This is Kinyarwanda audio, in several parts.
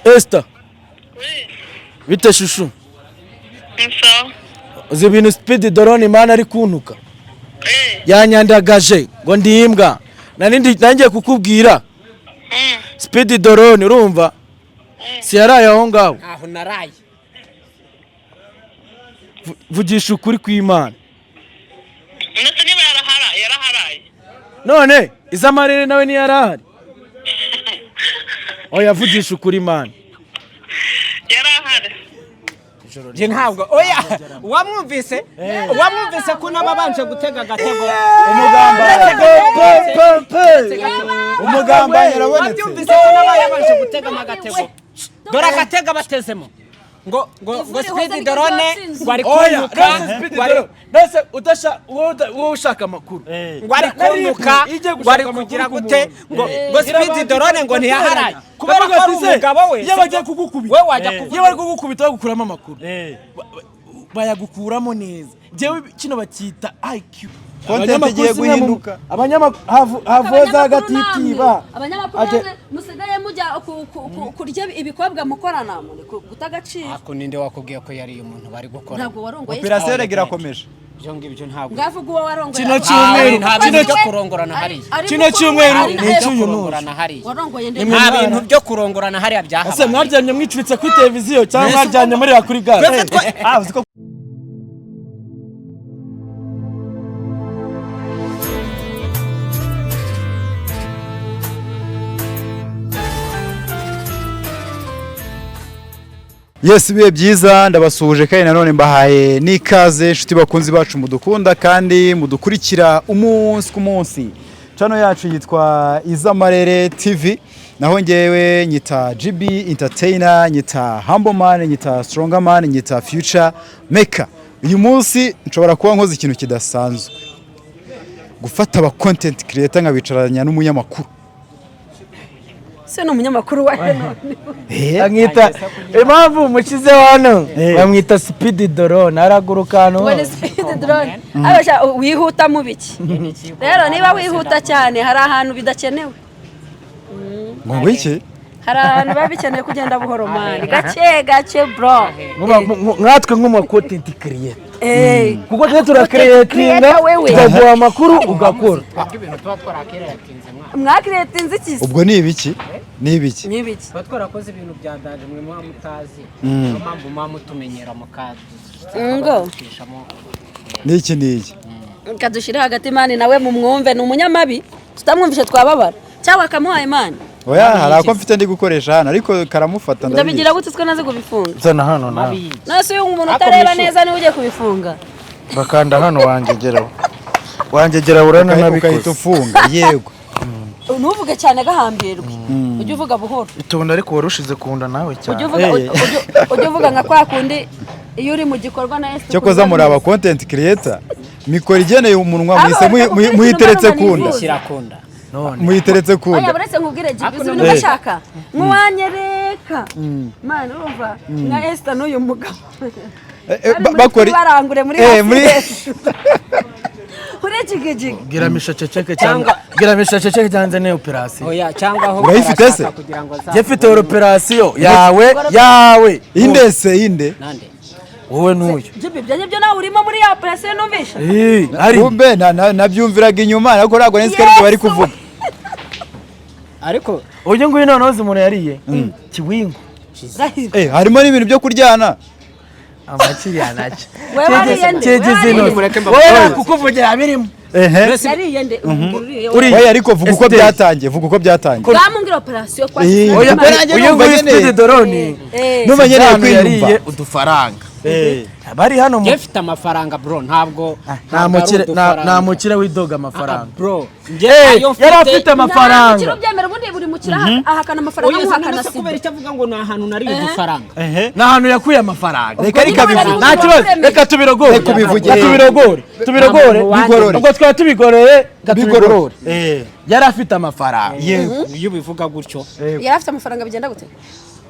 Esther, bite chouchou? Sawa. Uzi ibintu Speed Drone man ari kuntuka? Yanyandagaje ngo ndi imbwa. Nari nangiye kukubwira. Speed Drone, urumva, si yaraye aho ngaho? Aho naraye. Vugisha ukuri kw'Imana. Ndetse niba yaraharaye, yaraharaye. None iz'amarere nawe ntiyari ahari? Oya, vugisha ukuri, man. Yarahari. Njye ntabwo, oya, wamwumvise ko n'ababanje gutega agatego. Umugambanyi arabonetse. Wabyumvise ko n'abayabanje gutegamo agatego? Dore agatego batezemo ngo Ivu rihoze Speed niryo Drone ryatsinze. ngo ari Oya, kuntuka, none Speed ngo ari Drone, none udasha wowe ushaka amakuru ngo ari Na RIB kuntuka, ijye ngo ari gushaka kugira amakuru ku gute, muntu. ngo Speed Drone ngo ntiyaharaye kubera ko ari umugabo we. Iyo bagiye kugukubita, We wajya kuvuga iyo bari kugukubita bagukuramo amakuru, bayagukuramo neza. Jewe kino bakita IQ. Content igiye guhinduka. Abanyamakuru havoza agatitiba. Abanyamakuru namwe musigaye mujya kurya ibikobwa mukorana, muri guta agaciro. Ako ninde wakubwiye ko yariye umuntu bari gukora? Ntabwo warongoye. Operasiyo erega irakomeje. Ibyo ngibyo ntabwo. Ngavuga uwo warongoye. Kino cyumweru, Nta kino bintu byo kurongorana hariya. Ari Kino mukuru we, cyumweru ari na ni Eva. icy'uyu munsi. Kurongorana hariya. Warongoye nde? Nta bintu byo kurongorana hariya Ese byahabaye. mwaryamye mwicuritse kuri televiziyo cyangwa mwaryamye muri kuri gare? Twebwe Ah, uzi ko Yes, ibihe byiza, ndabasuhuje kandi nanone mbahaye n'ikaze, inshuti bakunzi bacu mudukunda kandi mudukurikira umunsi ku munsi. Channel yacu yitwa Izamarere TV, naho ngewe nyita GB Entertainer, nyita Humble Man, nyita Stronger Man, nyita Future Maker. Uyu munsi nshobora kuba nkoze ikintu kidasanzwe, gufata aba content creator nkabicaranya n'umunyamakuru. Se ni umunyamakuru wa none? Bamwita, impamvu mushyizeho hano, bamwita Speed Drone, araguruka hano Ngo ni hose. Speed Drone. Abasha wihuta mu biki rero? Niba wihuta cyane, hari ahantu bidakenewe. Ngo iki? Hari ahantu biba bikenewe kugenda buhoro, man, gake gake, bro. Nkatwe nk'umu content creator, kuko twe turacreatinga, Creator wewe. tukaguha amakuru ugakora. Twebwe ibintu tuba twarakiretinze mwana. Mwacreatinze iki se? Ubwo ni ibiki? Ni ibiki? Ni ibiki? Tuba twarakoze ibintu bya danger mwe muba mutazi, niyo mpamvu muba mutumenyera. Ngo. Mukaducishamo. Ni iki? Ni iki? Reka dushyire hagati, man, nawe mumwumve, ni umunyamabi, tutamwumvishe twababara cyangwa akamuhaye, man. Oya, hari ako mfite ndi gukoresha hano ariko karamufata, ndabizi. Ndabigira gute twe nazi kubifunga? Zana hano nawe. None uyu umuntu Ako utareba mishu. neza niwe ugiye kubifunga? Bakanda hano, wangegeraho, wangegera, urana Ugahita nabikoze. ufunga, yego. Ntuvuge cyane gahambirwe, ujye uvuga buhoro. Itonda, ariko warushize ku nda nawe Ujye cyane. uvuga ujye uvuga nka kwa kundi iyo uri mu gikorwa na Yesu. Cyokoza muri aba content creator, mikoro igeneye umunwa Abo muhise reka nkubwire ikintu muyiteretse mbona ku nda. nifuza. Kirakunda. None Muyiteretse ku Oya, nda. buretse nkubwire, Jibu, uzi ibintu bashaka nk'uwanyereka, man, urumva nka Esther n'uyu mugabo bari muri Bakora barangure muri Eh, hasi muri jigijiga. Bwira misha ceceke cyangwa bwira misha ceceke cyangwa ne operasiyo. Oya, cyangwa aho Urayifite se? barashaka kugira ngo Njye mfite operasiyo yawe yawe. Inde se, inde? Nande? Wowe n'uyu. Jibu, ibyo ngibyo nawe urimo muri ya operasiyo numvisha. Eh, ari Kumbe nabyumviraga inyuma ariko ntabwo nzi ko aribyo bari kuvuga. Ariko uyu nguyu noneho uzi umuntu yariye kiwingu. Eh, harimo n'ibintu byo kuryana. Amakiriya nacyo. Wewe wariye nde? Kegeze Wewe wariye inoze. Mureke Wowe kukuvugira birimo. Ehe. Yariye nde? Uriye. Uri Oya, ariko vuga uko Esther. byatangiye, vuga uko byatangiye. Bwamumbwira operasiyo kwa Eh, Oya, Kuko nanjye uyu numva nguyu nkeneye- Speed Drone Numva nkeneye hano kwiyumva. yariye udufaranga bari hano mu Njye mfite amafaranga, bro, ntabwo Nta ntabwo ari mukire udufaranga. nta mukire widoga Ah, amafaranga. bro, njye Eh, ayo mfite. yari afite amafaranga. Nta ubyemera, ubundi buri mukire ahakana amafaranga Oya, nk'uhakana none se kubera sida. icyo avuga ngo ni ahantu nariye udufaranga? Ni ahantu yakuye amafaranga. Reka ariko Ubwo niba abivuge. Nta kibazo, reka tubirogore. Reka ubivuge. Reka tubirogore, tubirogore. Bigorore. Ubwo twaba tubigoreye, reka Bigorore. tubigorore. Yari afite amafaranga. Yego. Iyo ubivuga gutyo. Yari afite amafaranga, bigenda gute?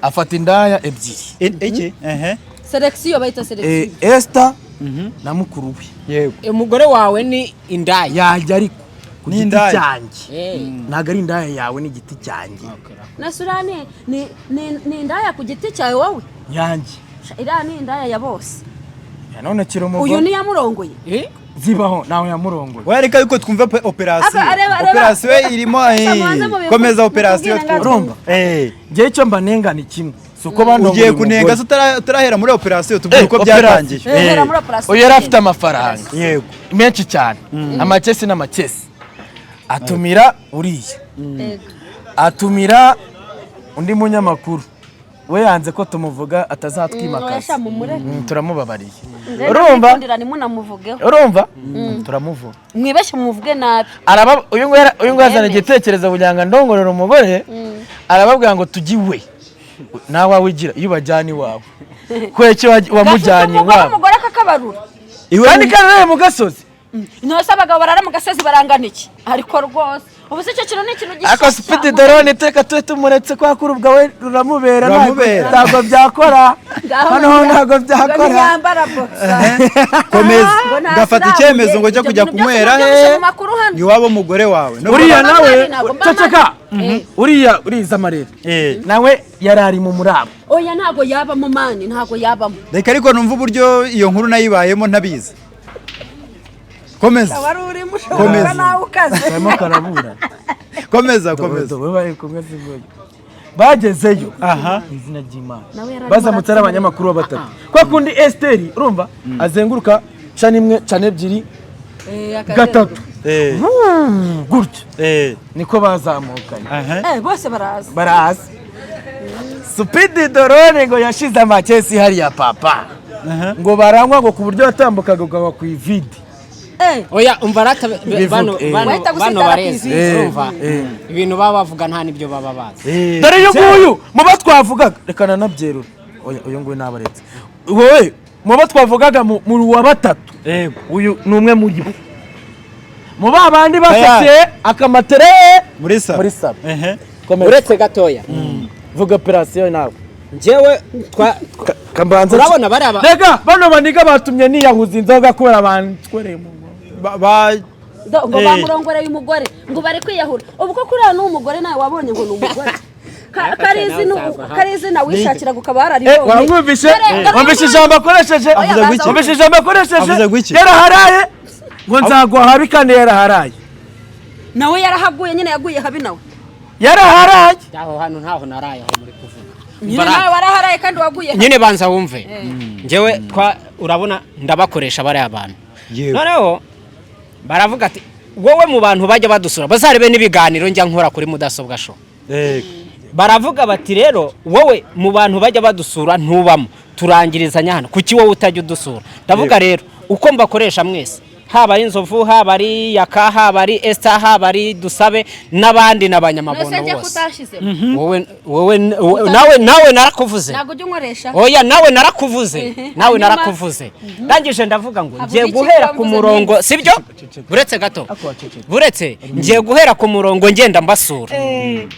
Afata indaya ebyiri. Iki? Ehe. Selection, bayita selection. Esther na mukuru we. Yego. Umugore wawe ni indaya? Yajya ariko. Ku Ni giti indaya. cyanjye. Eh. Ntabwo ari indaya yawe, ni igiti cyanjye. Nasura ni indaya ku giti cyawe wowe? Yanjye. Sha, iriya ni indaya ya bose. Ya none kiri umugore. Uyu niyamurongoye. Eh? Zibaho nawe yamurongoye. Oya, reka yuko twumva operasiyo. Aba, areba, areba. Operasiyo irimo Mubanze mubivuge, komeza operasiyo mutubwire. twumve. Urumva? Eh. Njyewe icyo mbanenga ni kimwe, si uko bandongoye Ugiye kunenga umugore. se utarahera muri operasiyo? Tubwire Eh, uko operasiyo. byatangiye. Eh, hera muri operasiyo. Uyu yari afite amafaranga Yego. menshi cyane, amakesi n'amakesi, atumira uriya, Yego. atumira undi munyamakuru we yanze ko tumuvuga atazatwimakaza. Oya, sha, mumureke. Turamubabariye. Nze Urumva? ndamwikundira, ntimunamuvugeho. Urumva, turamuvuga. Mwibeshye mumuvuge nabi. Araba uyu nguyu uyu nguyu azana Yemeye. igitekerezo kugira ngo ndongorere umugore, arababwira ngo tujye iwe nawe wigira iyo ubajyana iwawe kubera icyo wamujyanye Gafite umugore, iwabo. umugore akakabarura. Iwe Kandi kararaye mu gasozi. Ntose abagabo barara mu gasozi barangana iki? Ariko rwose ubu se icyo kintu ni ikintu gishyashya? Ariko Speed Drone iteka tube tumuretse kwa kurubwa we ruramubera ntabwo. Ruramubera. Ntabwo byakora hano, ntabwo byakora. Ntiyambara boxer. Komeza. Ngo nta Ngafata silamu, icyemezo ngo njye ibyo kujya bintu byose kunywera nabyumvise he mu makuru hano. iwabo mugore wawe. Uriya Mba nawe mpari, ntabwo mba ceceka. mpari. Uriya uriza amarere Eh. nawe yari ari mu murabo. Oya, ntabwo yabamo man, ntabwo yabamo. Reka ariko numva uburyo iyo nkuru nayibayemo ntabizi. Komeza. Wari urimo ushobora Komeza. kuba nawe ukaze. Karimo karabura. Komeza, komeza. Dore bari kumwe singoye bagezeyo. Aha. Mu izina ry'Imana. Nawe yari arimo Bazamutse ari aratsinda. abanyamakuru batatu kwa kundi Esiteri, urumva, azenguruka cana imwe, cana ebyiri, Eh, akazenguruka. gatatu. Eh. Gutyo. Eh. Niko bazamukanye. Aha. Eh, bose baraza. Baraza. Speed Drone ngo yashize amakesi hariya papa, ngo baranywa ngo ku buryo watambukaga ukaba ku ivide. Eh, Oya, umva rata Bivuge, bano bano Wahita bano gusitara barezi ku ivi. urumva ibintu baba bavuga nta nibyo baba bazi. Eh. Dore uyu nguyu mubo twavugaga, reka nanabyerura. Oya, uyu nguyu nabaretse. Wowe mubo twavugaga mu wa batatu, Yego. uyu ni umwe muri bo, mu ba bandi basasiye akamatere Muri salo. muri salo. Ehe. Komeza. Uretse gatoya. Vuga operasiyo nawe. Njyewe twa Kambanza. Urabona bariya Rega bano baniga batumye niyahuza inzoga kubera bantwereye mu ngo Eh. bamurongoreye umugore ngo bari kwiyahura. Ubu ko kuriya ni umugore nawe wabonye ngo ni umugore. Kari izina wishakiraga ukaba wararibonye. Wamwumvishe? Dore Wumvishe uyu ijambo akoresheje? Oya, Avuze gwiki? Wumvishe ijambo akoresheje? Avuze gwiki? Yaraharaye ngo nzagwa habi, kandi yaraharaye. Nawe yarahaguye nyine, yaguye habi nawe. Yaraharaye. Aho hantu ntaho naraye aho muri kuvuga. Nyine nawe waraharaye kandi waguye habi. Nyine banza wumve, njyewe twa urabona ndabakoresha bariya bantu. Yego. Noneho baravuga ati wowe mu bantu bajya badusura bazarebe n'ibiganiro njya nkora kuri mudasobwa show. Yego. Baravuga bati rero wowe mu bantu bajya badusura ntubamo, turangirizanya hano, kuki wowe utajya udusura? Ndavuga rero uko mbakoresha mwese, haba ari Inzovu, haba ari Yaka, haba ari Esther, haba ari Dusabe n'abandi n'abanyamabondo Nose njye bose. kutashyizemo? Wowe wowe nawe narakuvuze. Ntabwo ujya unkoresha. Oya, nawe narakuvuze. Nawe Hanyuma- narakuvuze, ndangije ndavuga ngo Avuga ngiye iki guhera ko ku mvuze? murongo, sibyo? Buretse gato, buretse ngiye guhera ku murongo ngenda mbasura,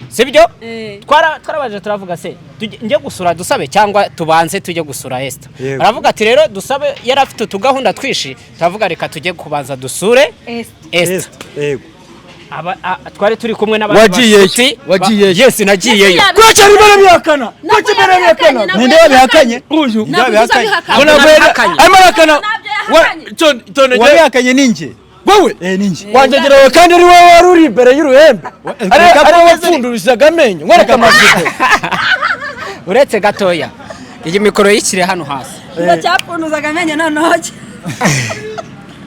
sibyo? Eh. Twarabaje turavuga se njye gusura Dusabe cyangwa tubanze tujye gusura Esther? Yego. Aravuga ati rero Dusabe yari afite utugahunda twishi, turavuga reka tujye kubanza dusure Esther. Esther. Yego. Twari turi kumwe n'abandi Wagiyeyo? bashuti Wagiyeyo? Yes, nagiyeyo. Kuki arimo arabihakana? Ntabwo Kuki arimo arabihakana? yabihakanye, Ninde wabihakanye? Uyu. Ninde wabihakanye? Ntabwo Ngo ntabwo Nabihakanye. arimo arahakana. Ntabyo yahakanye. Uwabihakanye ni njye. Wowe? Eh, ni njye. Wanjyegerewe kandi ari wowe wari uri imbere y'uruhembe, Reka ari wowe wapfundurishaga amenyo nkwereka amajipo. Uretse gatoya, iyi mikoro yishyire hano hasi. Ngo cyapfunduzaga amenyo noneho.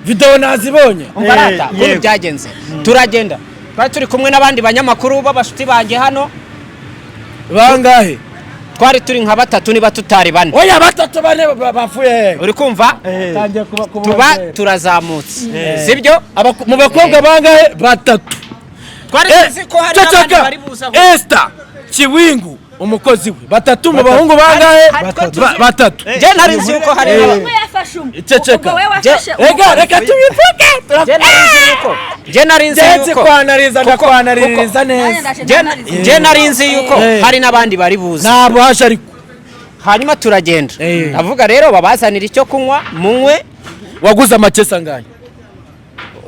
Videwo nazibonye. Umva rata ukuntu Yego. byagenze. Turagenda, twari turi kumwe n'abandi banyamakuru b'abashuti banjye hano. Bangahe? Twari turi nka batatu niba tutari bane. Oya, batatu, bane bapfuye hehe? Uri kumva? Tangiye kuba Tuba turazamutse, sibyo? Mu bakobwa bangahe? Batatu. Twari tuzi ko hari n'abandi Ceceka. bari buza aho. Esther Kiwingu, umukozi we, batatu. Mu bahungu bangahe? Batatu. Njye nari nzi yuko hari Umwe yafashe umwe. Ceceka. Ubwo wowe wafashe Ega reka tubivuge. Njye nari nzi yuko njye nari nzi Ngenzi yuko kwanariza, ndakwanaririza Nanjye neza. ndaje Njye- ndanariza. Njye nari nzi yuko hari n'abandi bari buze. Ntabwo haje ariko. Hanyuma turagenda. Eh. Ndavuga rero babazanira icyo kunywa munywe. Waguze amakesi angahe?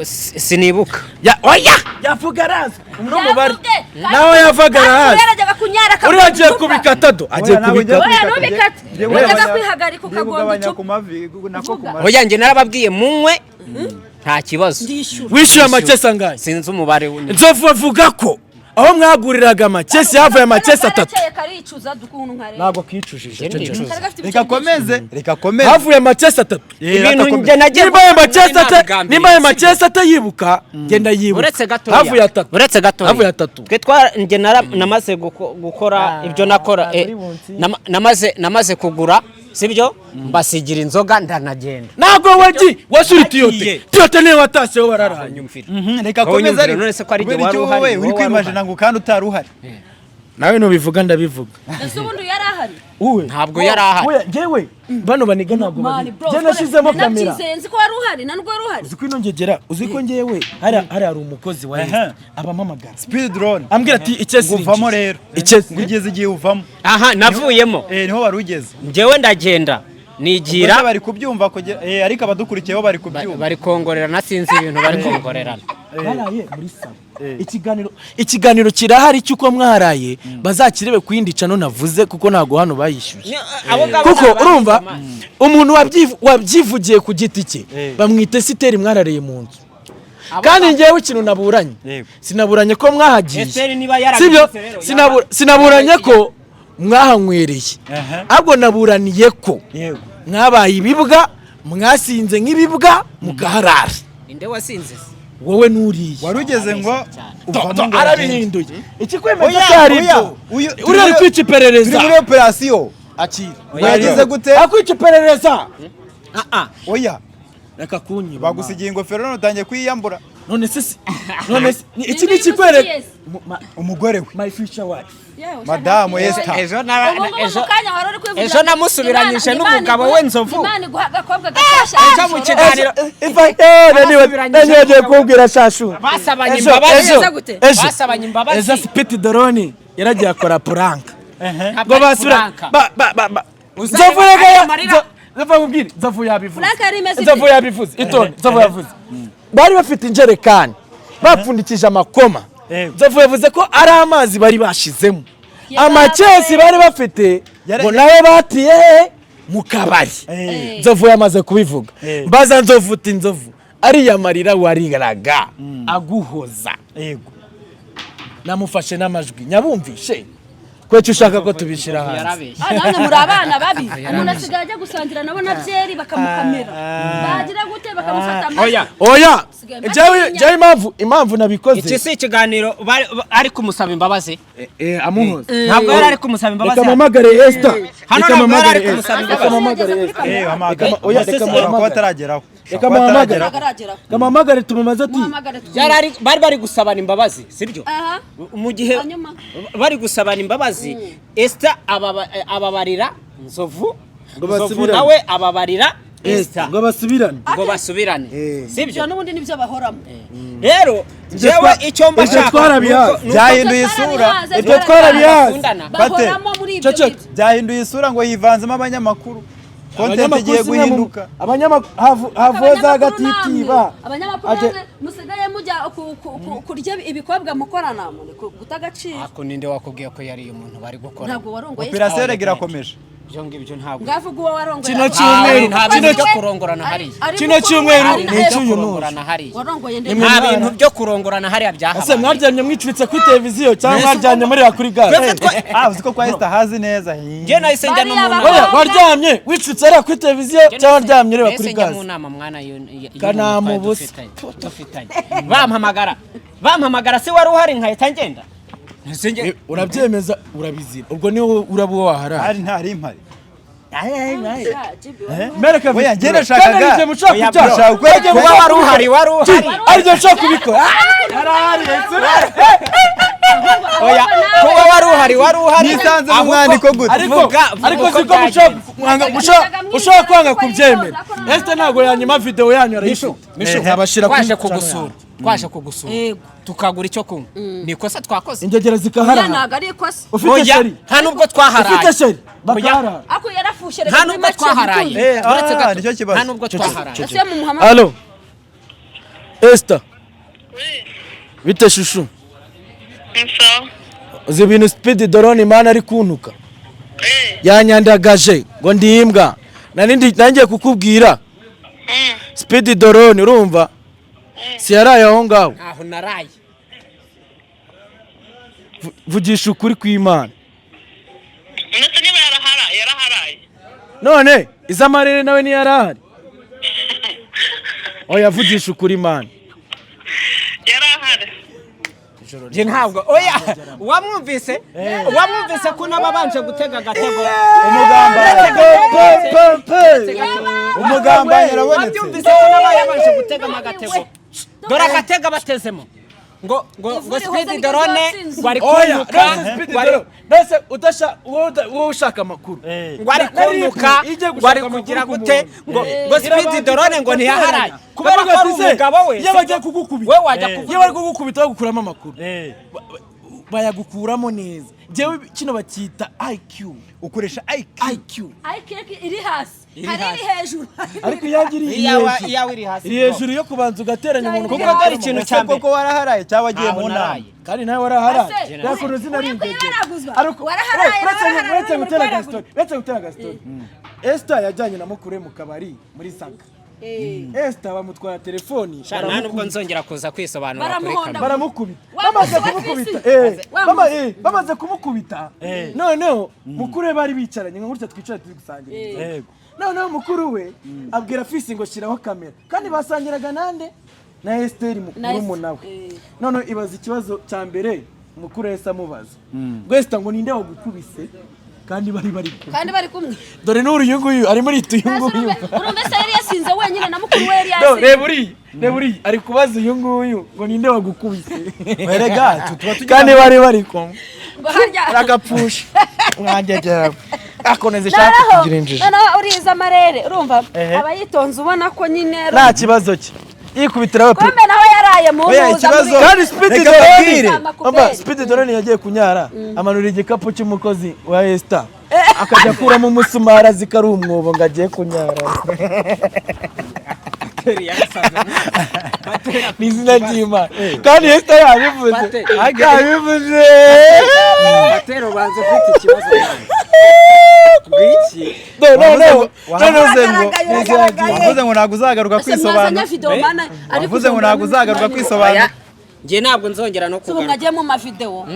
Sinibuka. Ya, oya, yavuga arazi n'umubare. Yavuge. Nawe yavaga arahazi. Yarajyaga kunyara akagwa Uriya agiye icupa. kubikata do, agiye Oya, ntabwo ngiye kubikata. Oya, kubikata. ntubikate. Ngiye Wajyaga kugabanya- kwihagarika ngiye ukagonga kugabanya icupa. ku mavi, nako ku Uvuga. mavi. Oya, njye narababwiye munywe, nta kibazo. Ndishyura. Wishyuye amakesi angahe? Sinzi umubare w'undi. Nzovu avuga ko aho mwaguriraga amakesi havuye amakesi atatu. Karakeye karicuza dukuntu nkareba. Ntabwo kicujije. Njye ndicuza. Kari gafite Reka ibice byinshi. akomeze, reka akomeze. Havuye amakesi atatu. Ibintu Reka njye nagiye Nimba ayo makesi ata nabigambiriye, nimba ayo sibyo? makesi atayibuka, genda yibuka. Uretse gatoya. Havuye atatu. Uretse gatoya. Havuye atatu. Twe twa njye namaze gukora ibyo nakora, namaze kugura, sibyo, mbasigira inzoga ndanagenda. Ntabwo wagiye wasura itiyote. Nagiye. Tiyote niyo watashyeho bararaye. Nyumvira. Reka Wowe akomeze nyumvira, ariko. none se ko ari jye Kubera wari icyo uhari, wowe wowe uri wari kwimajina uhari. ngo kandi utari uhari. Nawe nubivuga ndabivuga. Ese ubundi yari ahari? Uwe. Ntabwo yari ahari. Oya, njyewe bano baniga ntabwo Mani, babizi. bro, Njye nashyizemo kamera. Nabyizeye, nzi ko wari uhari, nta nubwo wari uhari. Uzi ko ino ngegera, uzi ko njyewe hari umukozi wa Ehe. Esther abampamagara. Speed drone. Ambwira ati ikesi Ngo uvamo rinjiye. rero. Ikesi. Ngo ugeze igihe uvamo. Aha navuyemo. Niho wari ugeze. Njyewe ndagenda Ubwo nigira se bari kubyumva kugera ariko abadukurikiye bo bari kubyumva. Bari kongorerana, sinzi ibintu bari kongorerana. Mwaraye muri salo. Ikiganiro kirahari cy'uko mwaraye, bazakirebe ku yindi cano navuze kuko ntabwo hano bayishyuye. Abo ngabo Kuko ni abandi urumva amazi. umuntu wabyivugiye ku giti cye bamwita Esiteri, mwarareye mu nzu. Kandi njyewe ikintu naburanye, Yego. sinaburanye ko mwahagiye. Esiteri niba Sibyo? yarabikoze rero, Sinaburanye ko mwahanywereye, Aha. ahubwo naburaniye ko Yego. mwabaye ibibwa, mwasinze nk'ibibwa mukaharara. Inde wasinze se? Wowe nuriye. Wari ugeze ngo To- uvamo to, ngo arabihinduye ikikwemeza Oya, ko ari oya, ibyo. Uriya ari kwica iperereza. Turi muri operasiyo. Akira. Wagize gute? Akwica iperereza. Oya, Reka kunyiba. bagusigiye ingofero none utangiye kuyiyambura. None se none se iki Ninde ni ikikwereka uyigusigiye se? Umugore we. My future wife. Yewe, Madamu shaka- Esther. Ejo nara Ubu ngubu ejo mu kanya wari uri kwivugira ejo ngo namusubiranyije n'umugabo w'inzovu. Imana iguha agakobwa gashyashya. Ejo mu kiganiro If I nibagiye kubwira shashu. Basabanye Ejo, imbabazi. ejo, Neza gute? ejo. Basabanye imbabazi. Ejo Speed Drone yaragiye akora prank. Ntabwo Ngo ari basubira prank. ba ba ba ba. Uzareba Nzovu rega ya amarira. Nzovu nkubwire, Nzovu yabivuze. Prank yari imeze ite? Nzovu yabivuze. Itonde, Nzovu yabivuze. Bari bafite injerekani bapfundikije amakoma. Yego. Nzovu yavuze ko ari amazi bari bashizemo. Yaba Amakesi bari bafite Yara- ngo nayo batiye mu kabari. Eh. Nzovu yamaze kubivuga. Eh. Mbaza Nzovu uti Nzovu ariya marira wariraga aguhoza. Yego. Namufashe n'amajwi nyabumvishe. Kweki ushaka ko tubishyira hanze? Yarabeshye. Ah, namwe muri abana babi. Umuntu asigaye ajya gusangira nabo na byeri bakamukamera, bagira gute, bakamufata amajwi. Oya. Oya, Sigaye mba jewe ntinya. jewe impamvu nabikoze. Iki si ikiganiro ari kumusaba imbabazi. Amuhoza. Ntabwo yari ari kumusaba imbabazi. Reka mpamagare Esther. Hano Reka ntabwo yari mpamagare ari Esther. kumusaba Reka imbabazi. mpamagare Esther. Hamagara. Oya, reka Ushobora kuba muhamagare. atarageraho. Reka Ushobora kuba muhamagare. atarageraho. Ntagarageraho. Reka mpamagare tumubaze ati Muhamagare twumve. Yari ari bari gusabana imbabazi, sibyo? Aha. Mu gihe Hanyuma? bari gusabana imbabazi, Esther ababarira Nzovu, Ngo Nzovu basubirane. nawe ababarira Esther ngo basubirane. Ngo basubirane, sibyo? Ibyo n'ubundi nibyo bahoramo. Rero njyewe icyo mba Ibyo nshaka twarabihaze. Byahinduye isura. Ibyo twarabihaze. Bakundana. Bahoramo muri ibyo Ceceka. ngibyo. Byahinduye isura ngo yivanzemo abanyamakuru. Content igiye si mwe mu- guhinduka. Abanyamakuru havuza agatitiba. Abanyamakuru Ate- namwe musigaye mujya kurya ibikobwa mukorana muri guta agaciro. Ako ninde wakubwiye ko yari umuntu bari gukora? Ntabwo warongoye. Operasiyo rega irakomeje. Ibyo ngibyo ntabwo. Ngavuga uwo warongoye. Kino cyumweru, Nta kino bintu byo kurongorana hariya. Kino cyumweru Ari na ni Eva. icy'uyu n'uyu. Kurongorana hariya. Warongoye Nimwe nde? Nta bintu byo kurongorana hariya Ese byahabaye. mwaryamye mwicuritse kuri televiziyo cyangwa mwaryamye muri kuri gare? Twebwe Ah, uzi ko kwa Esther hazi neza. Njye nahise njya no mu Bariya nama. Oya, waryamye wicuritse hariya kuri televiziyo cyangwa waryamye ureba Nahise kuri njya gaze? mu nama mwana Kanama y'umuntu ubusa. twari dufitanye. Bampamagara se wari uhari nkahita ngenda. Nahise Urabyemeza urabizira, ubwo niwo uraba uwo waharaye. Hari ntari impari. Mereka. Oya, njye nashakaga- Kandi ari mushaka Oya, kubyara. bro. Kandi Kuba wari uhari, wari uhari. ari byo nshaka kubikora. Oya, kuba wari uhari, wari uhari. Nisanze mu Ahubwo- mwandiko gute? Ariko Vuga ariko uko siko byagenze. mushobora kwanga kubyemera. Esther ntabwo yanyima video yanyu arayifite. Mishu, Nabashira kuri twaje channel kugusura, yanyu. twaje kugusura Yego. tukagura icyo kunywa, ni ikosa twakoze? Ingegera Oya, zikaharara. ntabwo ari ikosa. Ufite Oya, sheri? nta nubwo twaharaye. Ufite sheri? Oya. Bakaharara. Ako yarafushe Nta nubwo twaharaye. Eh, Uretse ah, gato. nicyo kibazo. Nta nubwo twaharaye. Ese mumuhamagara. Alo. Esther, Oui. bite chouchou? Ni sawa. Uzi ibintu Speed Drone man ari kuntuka? Eh. Yanyandagaje ngo ndi imbwa. Nari nangiye kukubwira. Speed Drone, urumva, si yaraye aho ngaho? Ntaho naraye. Vugisha ukuri kw'Imana. Ndetse niba yaraharaye. None Izamarere nawe ntiyarahari? Oya, vugisha ukuri, Imana. Yarahari. Njye ntabwo, oya, wamwumvise ko n'ababanje gutega agatego. Umugambanyi arabonetse. Wabyumvise ko n'abayabanje gutegamo agatego? Dore agatego batezemo ngo Ivu rihoze Speed niryo Drone ryatsinze. ngo ari Oya, kuntuka, none Speed ngo ari Drone, none udasha wowe ushaka amakuru, ngo ari kuntuka, Iyo ugiye ngo ari gushaka amakuru kugira ku gute, muntu. ngo Speed Drone ngo ntiyaharaye kubera ko ari umugabo we. Iyo bagiye kugukubita, We wajya iyo kuvuga bari kugukubita bagukuramo amakuru, bayagukuramo neza. Njyewe kino bacyita IQ. Ukoresha IQ. IQ. Ariko iri hasi, Iri hari hasi. iri hejuru. Ariko iyanjye iri iyawe hejuru. Iyawe iri hasi. Iri hejuru yo kubanza ugateranya umuntu. Kuko dore ikintu Ese cya mbere. koko waraharaye cyangwa wagiye Ntaho mu nama? naraye. Kandi nawe waraharaye. Ese, Nta zina uri ari ingegera. kuyibaraguzwa? Ariko Waraharaye, uretse waraharaye, uretse gutera uri agastori, uretse gutera agastori, Esther yajyanye na mukuru we mu kabari muri Saga. Esther bamutwara telefoni. Sha, nta nubwo nzongera kuza kwisobanura kuri Baramuhonda. kamera. Baramukubita. Wa Bamaze munsi wa kumukubita, Fisi. Wa munsi. bamaze kumukubita, noneho mukuru we bari bicaranye nka gutya twicara turi gusangira inzoga. Noneho mukuru we abwira Fisi ngo shyiraho kamera, kandi basangiraga nande? Na Esther, Na mukuru we. Noneho ibaza ikibazo cya mbere mukuru wese amubaza ngo: "Esther, ngo ninde wagukubise?" Kandi bari kumwe. Kandi bari kumwe. Dore n'uri uyu nguyu arimo arita uyu nguyu. Urumva se yari yasinze wenyine na mukuru we yari No, yasinze. reba uriya, reba uriya ari kubaza uyu nguyu ngo ninde wagukubise? Erega tuba tugira Kandi bari kumwe. Ngo harya Agapfusha mwangegera akoneze ishaka noneho kugira injiji. Noneho uriza amarere, urumva aba yitonze, ubona ko nyine Nta kibazo cye, yikubitiraho pe. Kumbe nawe yaraye mu Oya, ntuza Kandi Speed Reka Drone mbabwire. Umva, Speed Drone yagiye kunyara, amanura igikapu cy'umukozi wa Esther, akajya akuramo umusumari azi ko ari umwobo ngo agiye kunyara. Ni izina ry'Imana, kandi Esther yabivuze. Bate. Yabivuze. Batero, banza ufite ikibazo nawe. Ngwiki? No, no, no. Wavuze ngo Uragaragaye, uragaragaye. Wavuze ngo ntabwo uzagaruka Ese mwazanye kwisobanura. video mana ari Wavuze ngo ntabwo uzagaruka kwisobanura. Njye ntabwo nzongera no Ubu kugaruka. mwajye mu mavideo,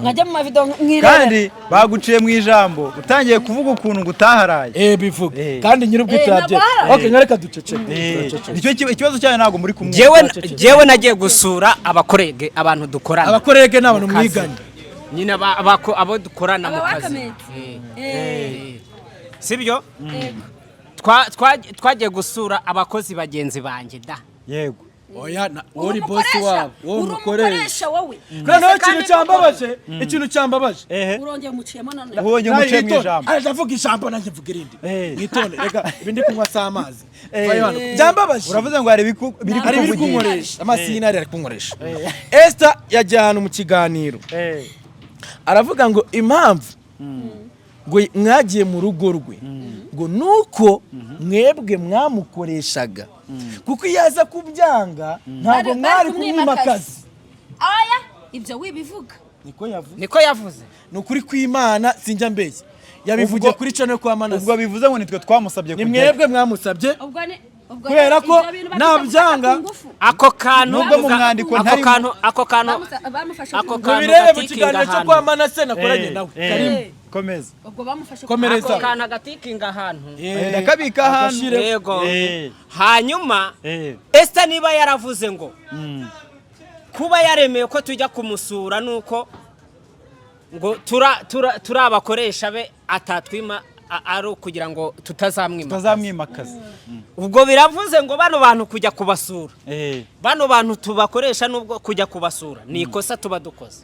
mwajye mu mavideo mwirebe. Kandi baguciye mu ijambo utangiye kuvuga ukuntu ngo utaharaye. Bivuga. Kandi nyir'ubwite yabye. Ntabwo haraye. Okay, nkareka duceceke. Nicyo ikibazo cyanyu, ntabwo muri kumwe. Njyewe nagiye gusura abakorege, abantu dukorana. Abakorege ni abantu Mu kazi. mwiganye. Nyine abo dukorana mu Aba kazi. workmates. Sibyo? Yego. Twagiye gusura abakozi bagenzi banjye da. Yego. Oya, Uri uri boss umukoresha, wabo, wowe uri umukoresha. umukoresha wowe. Noneho ikintu cyambabaje, ikintu cyambabaje, Urongeye umuciyemo none. Ubonye umuciye mu ijambo. Araje avuga ijambo, nanjye mvuga irindi. Mwitonde, reka ibi ndi kunywa si amazi. Eh. Vayo hano. Byambabaje. Uravuze ngo hari biri Hari ibiri kukuvugisha. kunkoresha amaso y'intare, ari kunkoresha. Esther yagiye ahantu mu kiganiro, aravuga ngo impamvu ngo mwagiye mu rugo rwe ngo nuko mwebwe mwamukoreshaga, kuko iyo aza kubyanga ntabwo Bari mwari kumwima kumwima akazi. akazi. Aya, ibyo wibivuga. Niko yavuze. Niko yavuze. Ni ukuri kw'Imana, sinjya mbeshya, yabivugiye kuri channel kwa Manase. Ubwo bivuze ngo nitwe twamusabye Ni kujyayo. mwebwe mwamusabye. Ubwo ni ubwo Kubera ko ibyo bintu babita nabyanga. gufata ku ngufu. Ako kantu Nubwo mu mwandiko ako ntarimo. kantu, ako kantu Bamufashe Ako ku ngufu. kantu Mubirebe mu gatikinga kiganiro cyo ahantu. kwa Manase nakoranye nawe. Karimu. Komeza. Ubwo bamufashe ku Komereza. Ako kantu agatikinga ahantu. Ndakabika ahantu. Agashire. Yego. Hanyuma Esther niba yaravuze ngo kuba yaremeye ko tujya kumusura nuko ngo turi abakoresha be, atatwima ari ukugira ngo tutazamwima. Tutazamwimakaza. Ubwo biravuze ngo bano bantu kujya kubasura, bano bantu tubakoresha, nubwo kujya kubasura ni ikosa tuba dukoze,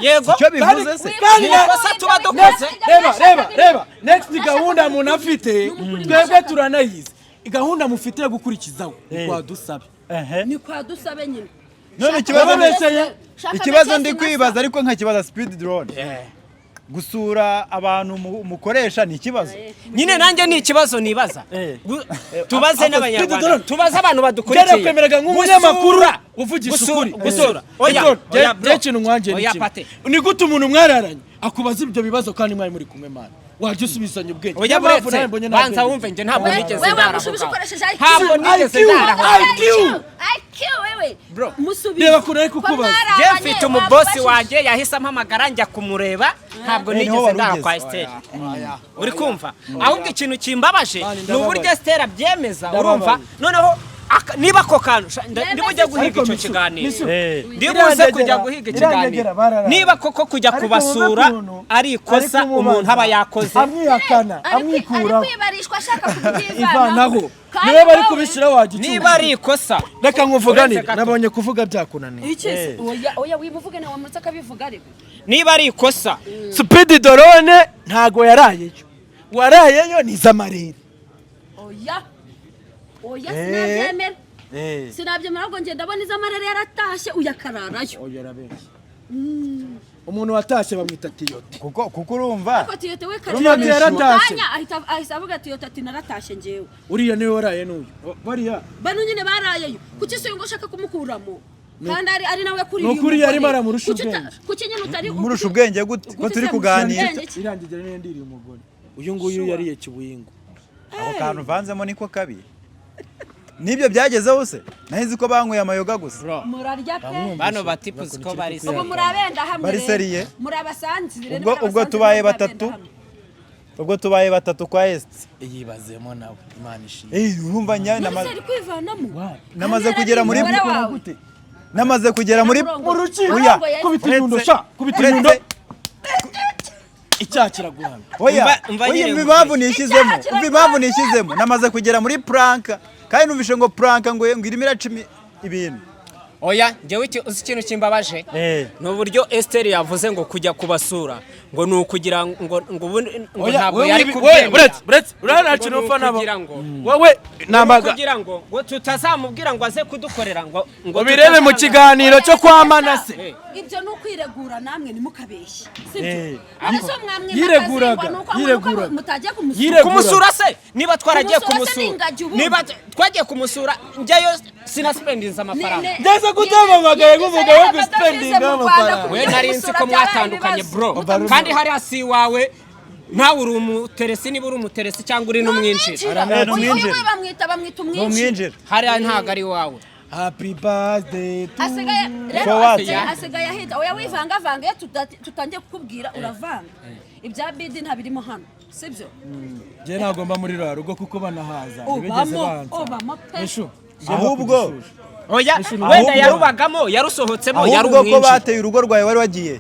yego. Icyo bivuze se? Kandi Ni ikosa tuba dukoze. Reba, reba, reba, next gahunda umuntu afite, twebwe turanayizi. Gahunda mufite yo gukurikizaho ni kwa Dusabe. Ehe. Ni kwa Dusabe nyine. None ikibazo Bababeseye. Shaka ikibazo Mekesi ndi na kwibaza, ariko nkakibaza Speed Drone. Gusura abantu mukoresha ni ikibazo. Nyine nanjye ni ikibazo nibaza. Tubaze Ako- n'Abanyarwanda, Pedro, tubaze abantu badukurikiye. Byarakwemeraga nk'umunyamakuru Gusura- uvugisha ukuri. Gusura, oya, Pedro, oya, bro. bya kintu nwanjye ni Oya, kimwe. Pate. Ni gute umuntu mwararanye akubaza ibyo bibazo kandi mwari muri kumwe, mana? Wajya usubizanya ubwenge. Oya, Niyo mpamvu buretse nawe mbonye nta banza bwenge. wumve, njye ntabwo Wewe nigeze wewe ndara aho wamushubije ngaho. ukoresheje IQ. Ntabwo nigeze IQ. ndara aho ngaho. IQ. IQ wewe. Bro. Musubize. Reba ukuntu ari kukubaza. Njye mfite umubosi wanjye yahise ampamagara njya kumureba, ntabwo Niho nigeze wari ndara ugeze. kwa Esther. Uri kumva? Ahubwo ikintu kimbabaje Mani, ni ndababaye. uburyo Esther abyemeza, Ndababaye. urumva? Noneho niba ako kantu ndibujye guhiga Ariko icyo Misu, kiganiro, Misu, ndibuze kujya guhiga irangegera ikiganiro, bararara. niba koko kujya Ariko kubasura wumve ukuntu ari ikosa ari kumubaza. umuntu aba yakoze. Amwihakana, Ari amwikuraho, kwibarishwa ashaka kubyivanaho. ivanaho. Kandi Niwe bari wowe- kubishyira wagicucu. Niba ari ikosa, Reka nkuvuganire. Uretse gato. Nabonye kuvuga byakunaniye. Iki se? Oya, oya, wimuvuge nawe wamuretse akabivuga ariko. Niba ari ikosa, Speed Dorone ntago yarayeyo, warayeyo ni Zamarere. Oya. Oya, sinabyemera. Sinabyemera, ahubwo njye ndabona Izamarere yaratashye uyakararayo. Oya, arabeshya. Umuntu watashye bamwita Tiyote. Kuko urumva Ariko Tiyote we kare Tiyote yaratashye. kanya ahita avuga Tiyote ati naratashye njyewe. Uriya niwe waraye n'uyu bariya. Bano nyine barayeyo. Kuki se ngo ushaka kumukuramo? Kandi ari nawe kuri Ni ukuri yarimo aramurusha ubwenge. Kuki nyine utari Murusha ubwenge gute ko turi kuganira? Ubwenge ki? Irangigera niyo ndiriye umugore uyu nguyu yariye kibuyingo. Ako kantu uvanzemo niko kabi. Nibyo byagezeho se? Nari nzi ko banyweye amayoga gusa. Murarya pe. Bano batipuzi ko bari Ubu murabenda hamwe Bari rero. seriye. Muri abasanzire. Ubwo tubaye batatu. Ubwo tubaye batatu kwa Est. Yibazemo nawe, Imana ishimwe. Urumva njya None kwivanamo. Namaze kugera muri Umugore wawe. Namaze kugera muri Mu rukiko. Oya. Kubita inyundo sha, kubita inyundo, icyaha kiraguhana. Oya, Umva oya, nyine umva impamvu nishyizemo, umva impamvu nishyizemo. Namaze kugera muri prank, kandi numvishe ngo prank ngo irimo iraca ibintu. Oya, njyewe uzi ikintu kimbabaje? Ni uburyo Esther yavuze ngo kujya kubasura ngo ni ukugira ngo ubundi ngo Oya, ntabwo wewe yari wowe, kubyemera. buretse urabona nta Ngo kintu ni upfa nabo. ukugira ngo Wowe nambaga kugira ngo tutazamubwira ngo aze kudukorera ngo ubirebe mu kiganiro cyo kwa Manase. Ibyo ni ukwiregura, namwe ntimukabeshye, sibyo? None se mwamwe Yireguraga, nuko yireguraga. mutagiye kumusura? Yireguraga. Kumusura se, niba twaragiye Kumusura se ni kumusura, ingagi ubundi. niba twagiye kumusura, njyayo sinasipendinze amafaranga. Ngeze kutamamagaye nk'umugabo wo guspendinga amafaranga. We nari nzi ko mwatandukanye, bro, kandi hariya si iwawe, nawe uri umuteresi, niba uri umuteresi cyangwa uri n'umwinjira. Ni umwinjira. Uyu bamwita Ni umwinjira. umwinjira. Hariya ntabwo ari iwawe. Happy birthday to Asigaye rero For what? asigaye ahita oya wivangavanga iyo tutangiye kukubwira uravanga. Ibya bidi ntabirimo hano, sibyo? Njye ntabwo mba muri ruriya rugo kuko banahaza ntibigeze Ubamo, bansa. ubamo pe. Mishu, Ahubwo Oya, wenda yarubagamo, yarusohotsemo, yari ahubwo ko umwinjira. bateye urugo rwawe wari wagiye.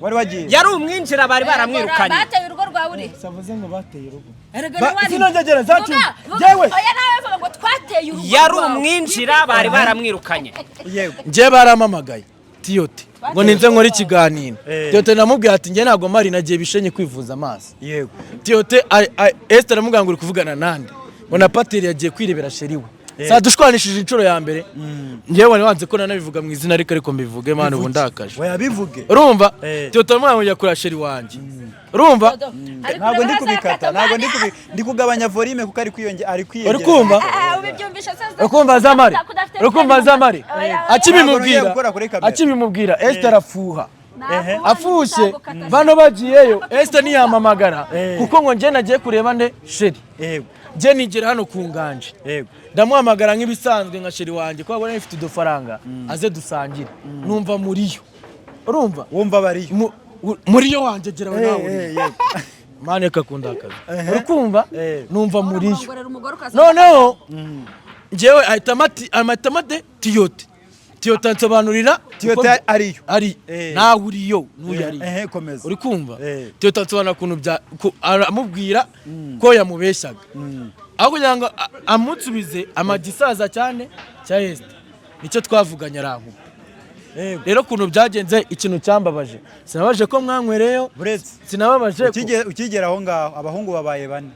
Wari wagiye. Yari umwinjira, bari baramwirukanye. Bateye urugo rwawe uri Savuze ngo bateye urugo. Erega Ba- nawe ari- zino ngegera zacu. Vuga, vuga. Jewe. Oya, nawe vuga ngo twateye urugo Yari rwawe. umwinjira, bari baramwirukanye. Yego. Njye baramamagaye Tiyote ngo ninze nkore ikiganiro. Tiyote namubwiye ati njye ntabwo mari, nagiye bishenye kwivuza amaso. Yego. Tiyote Esther aramubwira ngo uri kuvugana nande? Ngo na Pateri yagiye kwirebera sheri we. Saa dushwanishije inshuro ya mbere. Njyewe wari wanze ko nanabivuga mu izina, ariko mbivuge mwana, ubu ndakaje. Oya, bivuge. Urumva? Eh. Tiyote aramubwira ngo njya kureba sheri wanjye. Urumva? Ariko Ntabwo ndi urabona kubikata, azakata ntabwo ndi mwana. ndi kugabanya volume kuko ari kwiyongera, ari kwiyongera. Uri kumva? Ah, ubibyumvisha se? Urikumva Zamari? Urikumva Zamari? Oya, oya. Akibimubwira, Ntabwo ngiye gukora kuri kamera. akibimubwira Esther arafuha. Nakubaye, Afushe nzagukata. bano bagiyeyo, Esther ntiyamamagara kuko ngo njye nagiye kureba nde? Sheri. Yego. Njye nigera hano ku nganje. Yego. Ndamuhamagara nk'ibisanzwe nka sheri wanjye kuko abona ifite udufaranga aze dusangire. Numva muriyo. Urumva? Wumva bariyo. Muriyo wanjye gera we nawe. Yego. Mane kakundakaza. Urikumva? Numva muriyo. Urongorera umugore ukaza. Noneho njyewe ahita amate Tiyote. Tiyote ansobanurira Tiyote uko- ariyo. Ari nawe uriyo n'uyu ariyo. Ehe, komeza. Uri kumva? Eh. Tiyote ansobanura ukuntu bya aramubwira ko yamubeshyaga. Aho kugira ngo amunsubize amagisaza cyane cya Esther. Nicyo twavuganye arankupa. Yego. Rero ukuntu byagenze, ikintu cyambabaje, sinabaje ko mwankwereyo, Buretse. sinababaje ko Ukigera aho ngaho abahungu babaye bane.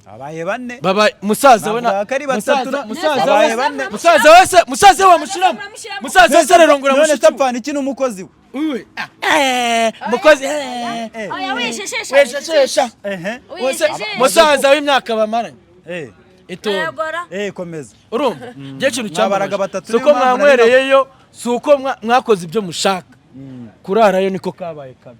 Abaye bane. Baba musaza we na Navuga ko ari batatu musaza babaye we bane. musaza we se, musaza we wamushiramo, musaza we se ararongora None mushiki we. se apfana iki n'umukozi we? Uwe. Mukozi. Oya, wishishesha. Wishishesha. Ehe. Musaza w'imyaka bamaranye. Itonde. Yagora. Komeza. Urumva njye ikintu Mwabaraga cyambabaje batatu, si niyo uko mpamvu mwanywereyeyo, si uko mwakoze ibyo mushaka, kurarayo niko kabaye kabi.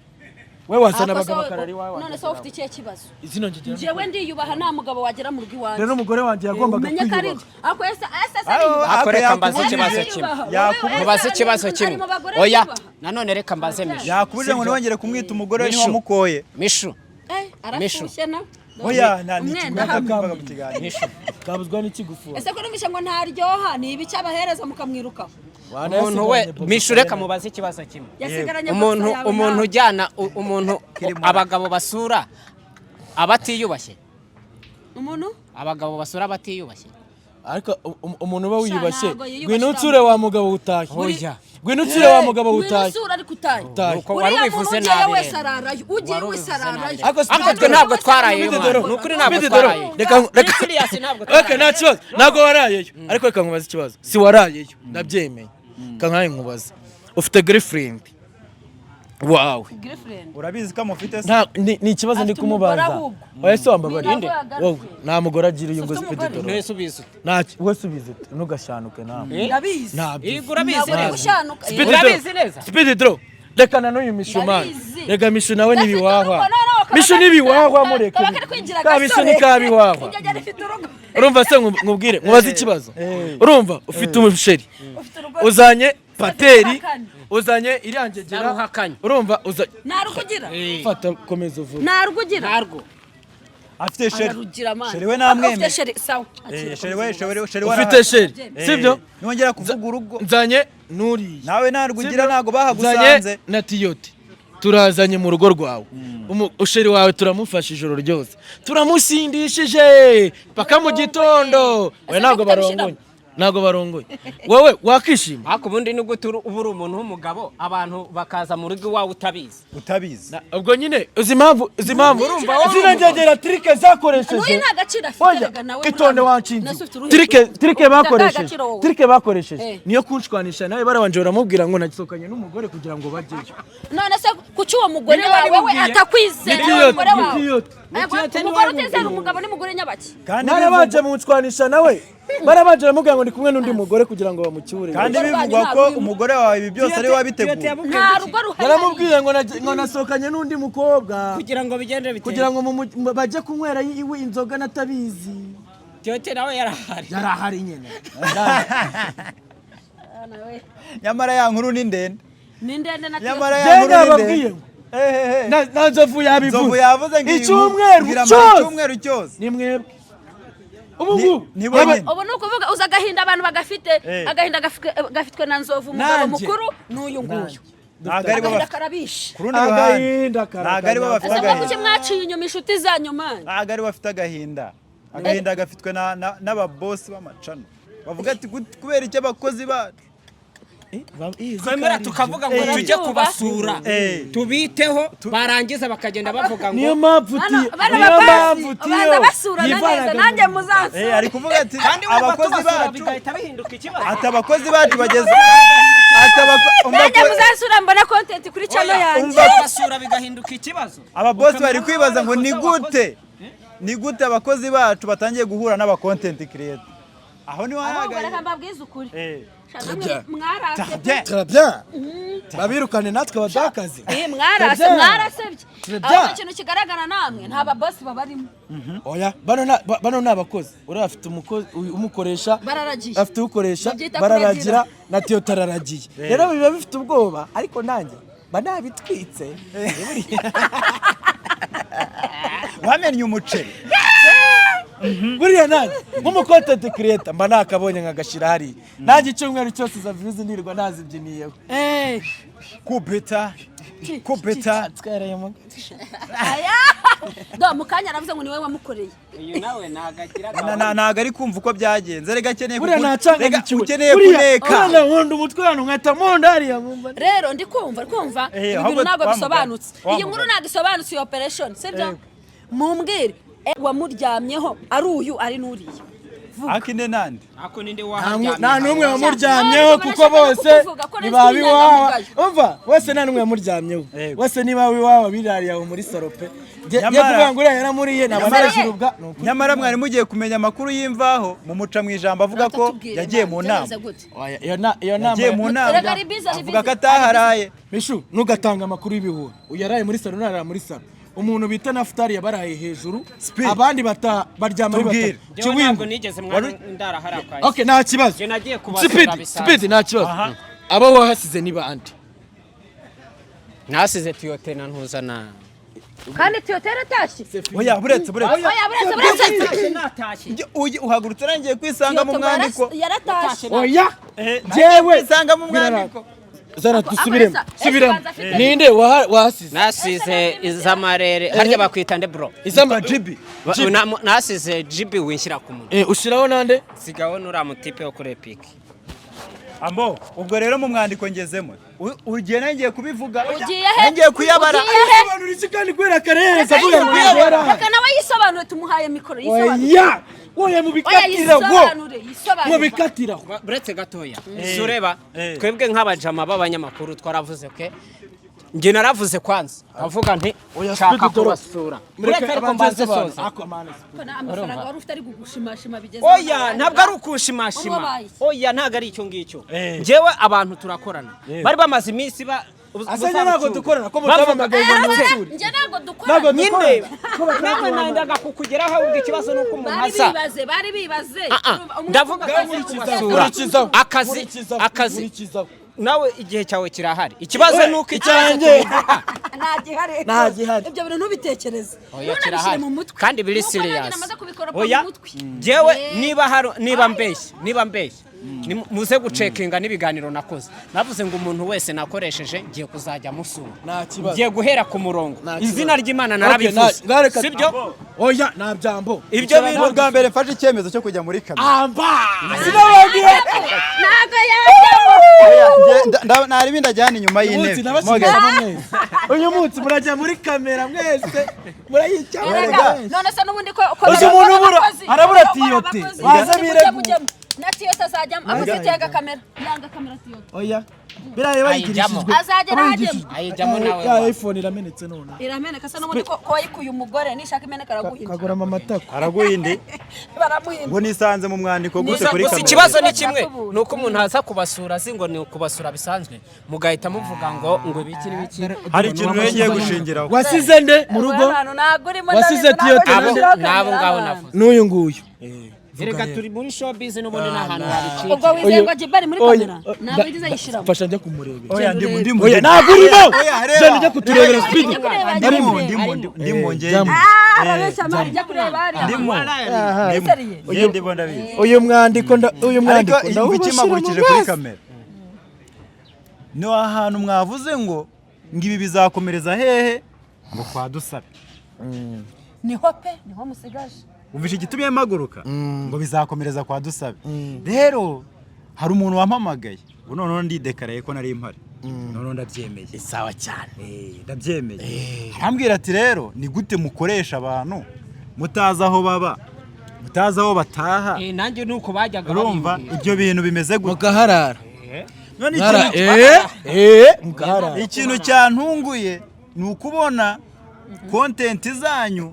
We wazana abagabo bakarara iwawe. None se wowe ufite ikihe kibazo? Izina njye Njyewe ndiyubaha, nta mugabo wagera mu rugo iwanjye. Rero umugore wanjye yagombaga Umenye ko ari kwiyubaha. ibyo ariko ese ariyubaha. Ariko reka mbaze Yakubujije. ikibazo kimwe. Yakubujije. Mubaze ikibazo kimwe. Ari mu bagore Oya, biyubaha. nanone reka mbaze Mishu. Yakubujije ngo ntiwongere kumwita umugore we. Mishu. Ntiwamukoye. Mishu. Arashyushye na Oya, nta Umwenda n'ikigo hamwe. kavuga mu kiganiro. Mishu. Kabuzwa n'ikigufura. Ese ko numvise ngo ntaryoha, ni ibiki abahereza mukamwirukaho? Umuntu we, Mishu, reka mubaze ikibazo kimwe. Yasigaranye Umuntu boxer yawe umuntu nawe. ujyana umuntu abagabo basura abatiyubashye. Umuntu Abagabo basura abatiyubashye. Ariko umuntu uba wiyubashye, Ntabwo yiyubashye. ngwino utsure wa mugabo utahe. Oya. Ngwino utsure wa mugabo Ngwino utahe. usura ariko utahe. Utahe. Nuko wari Uriya ubivuze muntu ugiyeyo nabi wese rero. ararayo, ugiye Wari wese ubivuze nabi. ararayo. Ariko Ariko twe ntabwo twarayeyo, Speed mwana. doro. Ni ukuri ntabwo Speed doro. twarayeyo. Reka reka. Serious, ntabwo Okay, twarayeyo. nta kibazo, ntabwo warayeyo, ariko reka nkubaze ikibazo. Si warayeyo, ndabyemeye. Kankaye nkubaze, ufite girlfriend wawe? Girlfriend. Urabizi ko amufite se? Nta ni ikibazo ndi Afite umugore kumubaza. ahubwo. Oya, se wambabariye? Inde? Wowe nta mugore agira uyu ngo Ufite Speed umugore? doro. Mwese ubizi ute? Nta we subize ute? Ntugashanuke nawe. Ndabizi. Ntabyo. Yego, urabizi Ntabwo uri neza. gushyanuka. Speed Urabizi draw. neza? Speed draw. Reka na n'uyu mishu man. Ndabizi. Rega mishu nawe Gafite ntibiwahwa. urugo, no, kaba Mishu ntibiwahwa, mureke. Kaba kari kwinjira Ka mishu agasore. ni kabiwahwa. Ingegera ifite urugo. Urumva se, nkubwire nkubaze ikibazo. Urumva ufite umusheri. Ufite urugo. Uzanye pateri, Naruhakanye. uzanye iriya ngegera. Naruhakanye. Urumva uza Nta rugo ugira. Fata, komeza uvuge. Nta rugo ugira. Ntarwo. Afite chéri. Ararugira man. Chéri we namwemeye. Ufite chéri, sawa. Akira, Chéri we, komeza. chéri we. Ufite chéri, sibyo? Nongera kuvuga urugo. Nzanye nuriye. Nawe ntarwo ugira, Sibyo? ntabwo Nzanye bahagusanze. na tiyote, turazanye mu rugo rwawe. Usheri wawe turamufashe ijoro ryose, turamusindishije paka mu gitondo. We Ese ntabwo ko utabishyiramo? barongoye, ntabwo barongoye, wowe wakishima? Ariko ubundi ni gute uba uri umuntu w'umugabo, abantu bakaza mu rugo iwawe utabizi? Utabizi. Ubwo nyine uzi impamvu Urumva wowe zino ngegera trick zakoresheje. N'uyu nta gaciro afite. Oya, Erega nawe itonde. muri Wanshinze. Nase ufite uruhe Trick rugo? Trick Ufite bakoresheje. agaciro wowe. Trick bakoresheje niyo kunshwanisha nawe. Barabanje baramubwira ngo nagisohokanye n'umugore kugira ngo bajyeyo. None se kuki uwo mugore Niwe wawe we wabimubwiye. atakwizera? Ni Uwo mugore idiot, wawe. ni idiot. Ego, umugore utizera umugabo ni mugore nyabaki? Kandi Barabanje munshwanisha nawe, barabanje baramubwira ngo ndi kumwe n'undi mugore kugira ngo bamucyure. Kandi Urugo rwanyu bivugwa ko ntabwo urimo. umugore wawe ibi byose ari we wabiteguye. Nta rugo ruhari. Yaramubwiye ngo ngo nasohokanye n'undi mukobwa Kugira ngo bigende bite? Kugira ngo bajye kunywera iwe inzoga natabizi. Tiyote nawe yarahari. Yarahari nyine. Nyamara ya nkuru ni ndende. Ni ndende na Nyamara ya Njye nkuru ni nababwiye ndende. ngo Ehehe. na Nzovu yabivuze. Nzovu yavuze ngo iyi nkuru- Icyumweru ngira amara cyose. icyumweru cyose. Ni mwebwe ubu ngubu. Ni bo nyine. Ubu ni ukuvuga uzi agahinda abantu bagafite. Agahinda gafitwe na Nzovu, umugabo Nanjye. mukuru n'uyu nguyu. Ntabwo ari bo Agahinda bafite. karabishe. Ku rundi ruhande Agahinda ntabwo ari bo bafite Ese mwe agahinda. kuki mwaciye inyuma inshuti zanyu man? Ntabwo ari bo bafite agahinda. Agahinda gafitwe n'ababosi b'amacano bavuga ati: "Kubera icyo abakozi bacu Twemera tukavuga ngo tujye kubasura, tubiteho, barangiza bakagenda bavuga ngo Niyo mpamvu Bano tiyo, bano niyo babazi mpamvu baza tiyo basurana neza. yivanaga Nanjye muzansura. Ari kuvuga ati Kandi wumva abakozi tubasura bacu bigahita bihinduka ikibazo. Ati abakozi bacu bageze ati Nanjye muzansura mbona content kuri channel yanjye. Tubasura bigahinduka ikibazo. Ababosi bari kwibaza ngo ni gute abakozi bacu batangiye guhura n'aba content creator? Aho niho hari Ahubwo reka agahinda. mbabwize ukuri. Sha, namwe Très bien. mwarasebye. Bien. Très bien. Babirukane natwe baduhe akazi. Mwarase Très bien. mwarasebye. Très bien. Ahubwo ikintu kigaragara, namwe nta babosi babarimo. Oya, bano ni abakozi. Uriya afite umukozi umukoresha. Bararagiye. Afite ukoresha. Babyita Bararagira. kuragira. Na Toyota araragiye. Rero biba bifite ubwoba, ariko nanjye mba nabitwitse. Wamennye umuceri. Buriya nanjye nk'umu content creator mba nakabonye nkagashyira hariya. Nanjye icyumweru cyose izo views nirwa nazibyiniyeho. Kubita kubita. Twereye mu Aya! Do mu kanya aravuze ngo ni wowe wamukoreye. Uyu nawe ntabwo agira Ntabwo ari kumva uko byagenze. Rega akeneye Buriya rega nacanganyikiwe. ukeneye Buriya kuneka. buriya nkunda umutwe hano nkahita munda hariya nkumva. Rero ndi kumva ibi Ahubwo bintu ntabwo wa mugani, bisobanutse. wa Iyi nkuru mugani. ntabwo isobanutse, iyi operation, sibyo? Mumbwire, wamuryamyeho ari uyu, ari n'uriya. Akinde nande? Ako ninde Nta n'umwe wamuryamyeho, kuko bose ni ba iwawa. Umva, bose nta n'umwe wamuryamyeho. Bose niba iwawa birariye aho muri saro pe. Ngiye kuvuga ngo uriya yaramuriye, naba nareshye urubwa. Ni ukuri. Nyamara mwari mugiye kumenya amakuru y'imvaho, mumuca mu ijambo avuga ko yagiye mu nama. Oya, iyo nama Yagiye mu nama Erega ari busy, ari avuga ko busy. ataharaye. Mishu, ntugatange amakuru y'ibihuha. Uyu yaraye muri saro, narara muri saro. Umuntu bita Nafutari yabaraye hejuru. Speed. Abandi bata baryama ari Tubwire. batatu. Njyewe ntabwo Kiwingo. nigeze mwana ndara hariya kwa Okay, nta kibazo. Njye nagiye kubasura Speed, bisanzwe. Speed, nta kibazo. Abo wahasize ni bande? Nasize Tiyote na ntuza na Kandi Toyota yaratashye. Oya, buretse, buretse. Oya, buretse, buretse. Natashye. Uhagurutse narangiye kwisanga mu Toyota mwandiko. yaratashye. Oya. Jewe kwisanga mu mwandiko. Zana dusubiremo. Ese Subiremo. banza afite- Ninde wahasize? Nasize izamarere harya bakwita nde, bro? Izama Jibi. Nasize GB winshyira ku munwa. Eh, ushiraho nande? Sigaho nuriya mutipe wo kuri Epic. Ambo, ubwo rero mu mwandiko ngezemo. Ugiye nangiye kubivuga. Ugiye he? Ngiye kuyabara. Ugiye he? Sobanura iki kandi kubera karereza avuga ngo yabara. Reka nawe yisobanure, tumuhaye mikoro, yisobanure. Oya. Oya, Oya, mubikatira go. yisobanure, yisobanure. Mubikatira. Buretse gatoya, si ureba twebwe nk'abajama b'abanyamakuru twaravuze ke, njye naravuze kwanza avuga nti Oya, nshaka Speed, dore. kubasura. Buretse ariko mbanze soza. Ako mana. Ko nta amafaranga wari ufite ari kugushimashima bigeze. Oya, ntabwo ari ukushimashima. Wabaye. Oya, ntabwo ari icyo ngicyo. Njyewe abantu turakorana, bari bamaze iminsi ba Asenya ntabwo dukorana ko mutabamagaye ngo munsure. Njye ntabwo dukora. Ntabwo nyine dukorana. Nawe nandaga kukugeraho, ahubwo ikibazo ni uko umuntu Bari asa bibaze, bari bibaze. Ah, ah, Umuntu ndavuga akazi Nkurikizaho, kubasura. nkurikizaho, Akazi, nkurikizaho, akazi. nkurikizaho. Nawe igihe cyawe kirahari, ikibazo ni uko Icyanjye. Nta gihari. Nta gihari. Ibyo bintu ntubitekereze. Oya, Ntunabishyire kirahari. mu mutwe. Kandi biri Nuko nanjye serious. namaze kubikoropa Oya, mu mutwe. njyewe niba hari, niba mbeshye, niba mbeshye, muze gucekinga n'ibiganiro nakoze. Navuze ngo umuntu wese nakoresheje ngiye kuzajya musura. Nta kibazo. Ngiye guhera ku murongo. Nta kibazo. Izina ry'Imana Okay, narabivuze. nareka- Sibyo? Oya, nta byambo. Ibyo bintu Ni ubwa mbere mfashe icyemezo cyo kujya muri kamera. Amba. Sinababwiye. Ntabwo yajyamo. Oya, nta ribindi ajyana inyuma Uyu munsi y'intebe. nabashyizemo mwese. Uyu munsi murajya muri kamera mwese. Murayicyamo. Erega, none se n'ubundi ko Uzi umuntu ubura- abakozi, arabura bakora tiyote. abakozi, Baza mujye biregura. mujyemo. Na Toyota azajyamo, akoze yanga kamera, yanga kamera Toyota. Oya. Biriya bayigirishijwe. Azagera ahajyemo. Ayijyamo nawe. Ya iPhone iramenetse none. Irameneka se n'ubundi ko wayikuye umugore, nishaka imeneka araguhinda. Kagurama amatako. Araguha indi. Baramuhinda. Ngo nisanze mu mwandiko gute Gusa kuri gusa kamera? ikibazo ni kimwe, ni uko umuntu aza kubasura azi ngo ni ukubasura bisanzwe, mugahita muvuga ngo ibiki n'ibiki. Hari ikintu rero ngiye gushingiraho. Wasize nde mu rugo? Abantu ntabwo urimo. Wasize ndabizi, ntabwo Toyota uri Abo gushyiraho n'abo kamera ngabo hano. navuze. N'uyu nguyu. Erega turi muri showbiz, n'ubundi ni ahantu wabicika. Ubwo wizeye ngo Jibari muri Oya, kamera ntabwo yigeze ayishyiramo? Mfasha njya kumurebera. Oya, ndimo, ndimo. Oya, ntabwo urimo. Oya, reba. Jya njya kuturebera Speed. Jya kureba, jya Ndimo, kureba. ndimo, ndimo ngende. Jyamo. Ah, arabeshya mari, jya kureba hariya. Ndimo. Seriye. Ndimo, ndimo ndabizi. Uyu mwandiko uyu mwandiko Ariko ndawubashyira mu ikimagurukije kuri mwese. kamera ni ahantu mwavuze ngo ibi bizakomereza hehe, ngo kwa Dusabe. Niho pe, niho musigaje. Umvishe igitumye mpaguruka, ngo bizakomereza kwa Dusabe. Rero hari umuntu wampamagaye ubu, noneho ndidekaraye ko nari mpari, noneho ndabyemeye. Sawa cyane. Ndabyemeye. Arambwira ati: "Rero ni gute mukoresha abantu mutazi aho baba, mutazi aho bataha?" Nanjye nuko bajyaga Urumva babimbwira. ibyo bintu bimeze gute? Mugaharara. None Mwara mugaharara. Ikintu cyantunguye ni ukubona content zanyu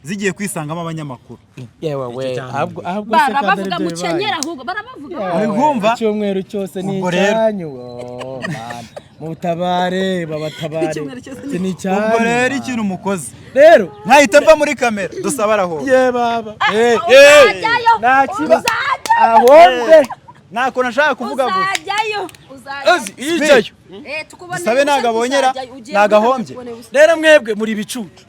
zigiye kwisangamo abanyamakuru. Yewe we, ahubwo se kandi Barabavuga aribyo mukenyera, bibaye. ahubwo barabavuga. Uri kumva? Icyumweru cyose ni Ubwo rero- icyanyu. Oh, man. Mutabare, babatabare. Icyumweru cyose Iki ni icyanyu. Ubwo rero ikintu mukoze, Rero nkahita mva muri kamera, Dusaba araho. Ye baba. Uzajyayo. Nta kiba. Uzajyayo. Ahombe. Ntako nashaka kuvuga gusa. Uzajyayo, uzajyayo. Uzi yicayo. Tukubone Dusabe ubusa, ntabwo abonyera, uzajyayo. Ugiye ntabwo muri ahombye. tukubone ubusa. Rero mwebwe muri ibicucu.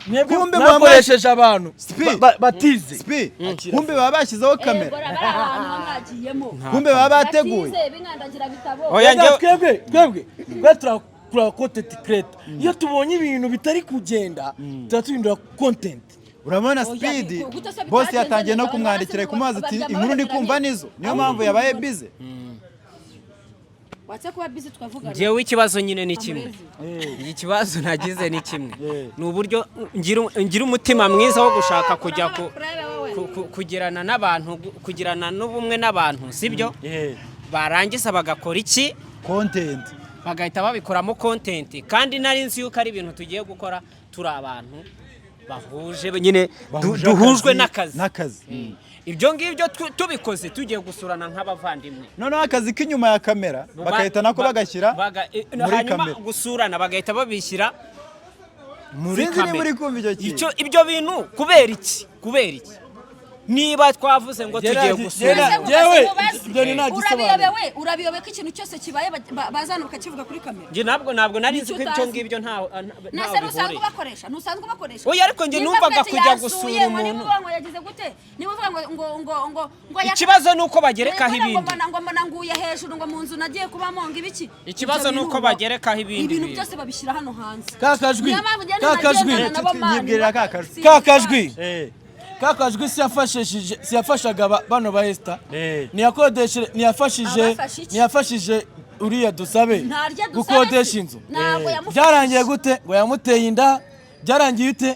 Mwebwe Kumbe mwakoresheje abantu Speed. batize. Spi, kumbe baba bashyizeho kamera. Bora bari ahantu mwagiyemo. Kumbe baba bateguye. Batize b'inkandagirabitabo. Oya, Rega, njyewe twebwe twe turakora content creator. Iyo tubonye ibintu bitari kugenda, tuba duhindura content. Urabona Oya, Speed, gute se boss bitagenze yatangiye no neza, kumwandikira abantu kumubaza ati baryama inkuru ndi baremeranye. kumva nizo, niyo mpamvu yabaye busy. Watse kuba busy tukavugana. Njyewe ikibazo nyine ni kimwe, ikibazo nagize ni kimwe, ni uburyo ngira umutima mwiza wo gushaka kujya ku Kurebe wowe. Kugirana n'abantu, kugirana n'ubumwe n'abantu, sibyo? Barangiza bagakora iki? Content. Bagahita babikoramo content, kandi nari nzi yuko ari ibintu tugiye gukora turi abantu bahuje nyine, Bahuje duhujwe akazi. N'akazi. N'akazi. Ibyo ngibyo tubikoze tugiye gusurana nk'abavandimwe. Noneho akazi k'inyuma ya kamera bagahita nako bagashyira muri hanyuma kamera. Gusurana bagahita babishyira muri Sinzi niba kamera. uri kumva icyo kintu. Ibyo bintu kubera iki? Kubera iki? Niba twavuze ngo tugiye gusurana. Yewe, Mubaze. ibyo ni nta gisobanuro. Urabiyobewe, urabiyobewe ko ikintu cyose kibaye bazana bakakivuga kuri kamera. Njye ntabwo nari nzi ko Nicyo ibyo utazi. ngibyo ntaho Nase ntusanzwe bihuriye. ubakoresha, ntusanzwe ubakoresha. Oya, ariko njye Niba numvaga avuga ati kujya yasuye, gusura ngo niba umuntu. uvuga ngo yagize gute, niba uvuga ngo Ikibazo ni uko bagerekaho ngo ibindi. Mbona nguye hejuru, ngo mu nzu nagiye kubamo, ngo ibiki. Ikibazo Ibyo ni uko bintu bagerekaho ibindi ibintu bintu. byose babishyira hano hanze. Ka kajwi, Niyo mpamvu ngenda ka kajwi. nagendana nabo, man. Nyibwirira ka kajwi. Ka kajwi, ka kajwi si yafashaga bano ba Esther? Ntiyakodeshe, ntiyafashije? Abafashe iki? Ntiyafashije uriya Dusabe Ntarya Dusabe gukodesha se. inzu? Ntabwo yamufashije. Byarangiye gute? Ngo yamuteye inda. Byarangiye ute?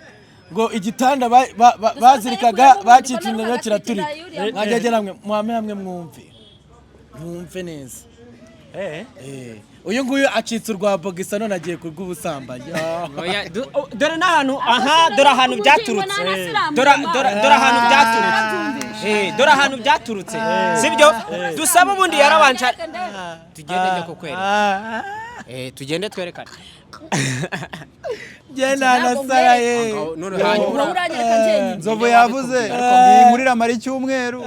Ngo igitanda Dusabe bazirikaga yakuyemo ubundi, bakicunira mbona kiraturika. agatwite inda y'uriya. Mwajya namwe muhame hamwe, mwumve, mwumve neza. Uyu nguyu acitse urwa bogisa, none agiye kurw'ubusambanyi. Oya, dore n'ahantu aha, dore ahantu byaturutse, dore ahantu byaturutse. Dore ahantu byaturutse, sibyo? Dusaba ubundi yarabanje. Tugende njye kukwereka. Tugende twerekane. Genda na Sara ye. None hanyuma Wowe uranyereka njyenyine. Nzovu yavuze iyi nkuru iramara icyumweru.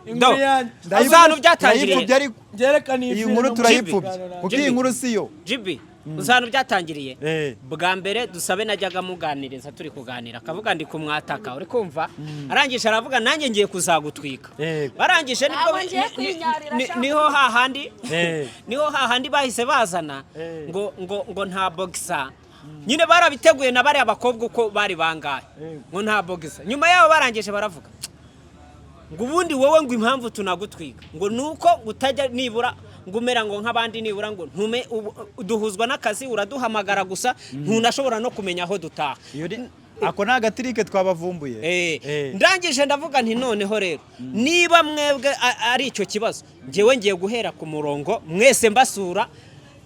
Inkuru yanjye. Uzi ahantu byatangiriye? Ndayipfubye ariko. Byerekana Iyi nkuru turayipfubye kuko iyi nkuru si yo. Jibi, uzi ahantu byatangiriye? Bwa mbere Dusabe najyaga muganiriza, turi kuganira akavuga ndi kumwataka, uri kumva? Arangije aravuga nanjye ngiye kuzagutwika. Barangije nibwo Ntabwo ngiye kwinyarira, sha. Niho hahandi bahise bazana ngo nta boxer. Nyine barabiteguye na bariya bakobwa uko bari bangahe, ngo nta boxer. Nyuma yaho barangije baravuga ngo ubundi wowe, ngo impamvu tunagutwika ngo nuko utajya nibura ngo umera ngo nk'abandi, nibura ngo ntume duhuzwa n'akazi, uraduhamagara gusa, ntunashobora no kumenya aho dutaha. Ako ni agatirike twabavumbuye. Ndangije ndavuga nti noneho rero niba mwebwe ari icyo kibazo, ngewe ngiye guhera ku murongo mwese mbasura,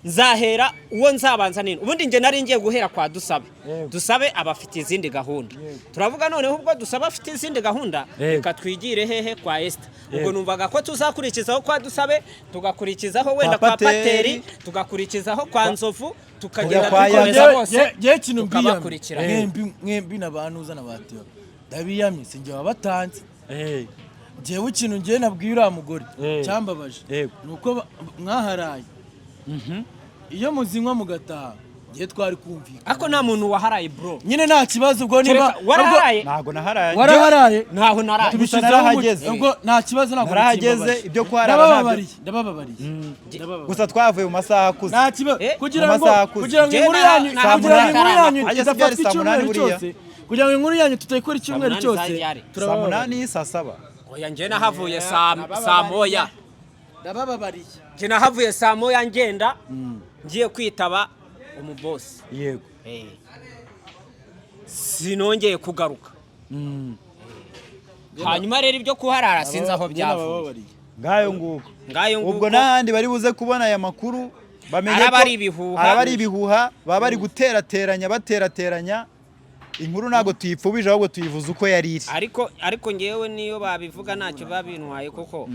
nzahera uwo nzabanza nini. Ubundi njye nari ngiye guhera kwa Dusabe. Dusabe aba afite izindi gahunda. Turavuga noneho ubwo Dusabe afite izindi gahunda, reka twigire hehe? Kwa Esther. Ubwo numvaga ko tuzakurikizaho kwa Dusabe, tugakurikizaho wenda kwa Pateri, Pateri, tugakurikizaho kwa Nzovu, tukagenda kwa dukomeza Yanga. bose Ngewe kintu mbiyamye, tukabakurikirana. mwembi, mwembi n'abantu na ba Theo, ndabiyamye, sinjye wabatanze. Ngewe ikintu ngewe nabwiye uriya mugore cyambabaje ni uko mwaharaye, iyo muzinywa mugataha, ngewe twari kumvikana. Ariko nta muntu waharaye, bro. Nyine nta kibazo ubwo niba Kereka waraharaye. Ntabwo naharaye. Waraharaye. Ntaho naraye. Tubishyizeho. Narahageze. Ubwo nta kibazo, ntabwo Narahageze, bikimbabaje. ibyo kuharara ntabyo- Ndabababariye, ndabababariye, ndabababariye. Gusa twavuye mu masaha akuze. Nta kibazo. Kugira Mu ngo masaha akuze. kugira ngo Njye inkuru yanyu kugira ngo inkuru yanyu Ajya se byari idafatwa saa munani icyumweru buriya? cyose, kugira ngo inkuru yanyu tutayikora icyumweru Saa munani cyose. zari. Saa Turababariye. 8, saa 7. Oya, njye nahavuye saa 1. Ndabababariye. Njye nahavuye saa 1, ngenda ngiye kwitaba umubosi. Sinongeye kugaruka. Hanyuma rero ibyo kuharara sinzi aho byavuye. Ndabababariye. Ngayo nguko. Ngayo nguko. Ubwo n'ahandi bari buze kubona aya makuru bamenye Araba ko ari ibihuha. Araba ari ibihuha, baba bari guterateranya, baterateranya inkuru. Ntabwo tuyipfubije, ahubwo tuyivuze uko yari iri. Ariko ngewe niyo babivuga ntacyo babintwaye, kuko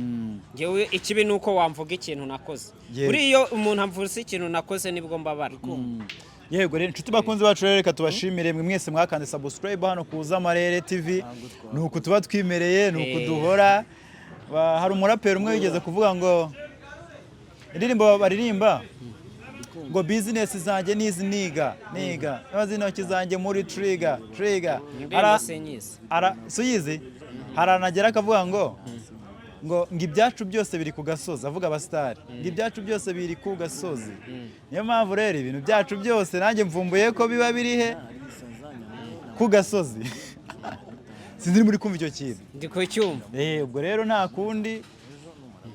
ngewe ikibi ni uko wamvuga ikintu nakoze. Buriya iyo umuntu amvuze ikintu nakoze nibwo mbabara. Yego rero, inshuti bakunzi bacu rero, reka tubashimire mwe mwese mwakanze subscribe hano ku Zamarere TV. Ni uku tuba twimereye, ni uku duhora. Hari umuraperi umwe wigeze kuvuga ngo indirimbo baririmba ngo business zanjye nizi niga niga maze intoki zanjye muri trigger trigger. Indirimbo sinyizi. Ara suyizi haranagera akavuga ngo ibyacu byose biri ku gasozi, avuga abasitari ngo ibyacu byose biri ku gasozi. Niyo mpamvu rero ibintu byacu byose nanjye mvumbuye ko biba biri he? Ku gasozi. Sinzi niba muri kumva icyo kintu. Ndi kucyumva. Ubwo rero nta kundi,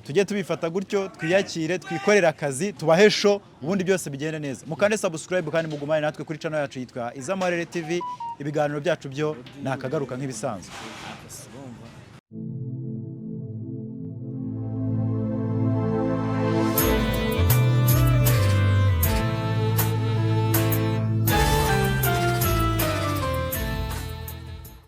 tujye tubifata gutyo, twiyakire, twikorere akazi, tubahe show, ubundi byose bigende neza. Mukande subscribe kandi mugumane natwe kuri channel yacu yitwa Izamarere TV. Ibiganiro byacu byo ni akagaruka nk'ibisanzwe.